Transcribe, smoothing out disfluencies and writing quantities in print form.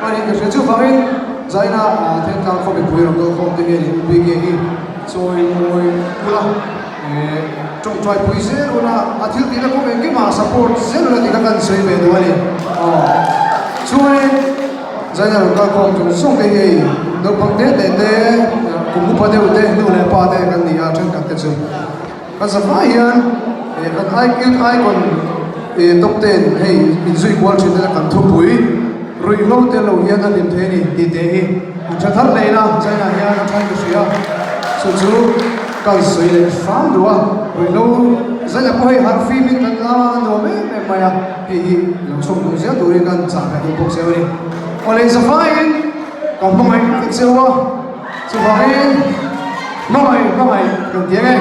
a ni ka hria. Chuvangin Zaina Thentlang khaw mipui rawn kal khawm te hian in BK hi chawimawi ula, tawngtai pui zel ula, a thil tihna kawng engkimah support zel ula tih kha kan sawi ve duh a ni. Chuanin Zaina rawn kal khawm chung zawng te hi hei naupang te te te, kum upa deuh te, nu leh pa te kan ni a, thenkhat te chu. Kan zafai hian kan Youth Icon top ten hei inzui kual thin te kan thupui ruihhlo tel lo hian a hlim thei a ni tih te hi an tha thar leh ila China hian a than ka hria chu chu kan sawi leh hram duh a ruihhlo zaina pawh hei harh fim in kan lam a a nuam em em mai a hei hi lo chhawm duh zel turin kan chah leh duh bawk zeu a ni. Awle zafaiin ka hmangaih vek zeu a. Chuvangin hmangaih hmangaih kan ti ang e.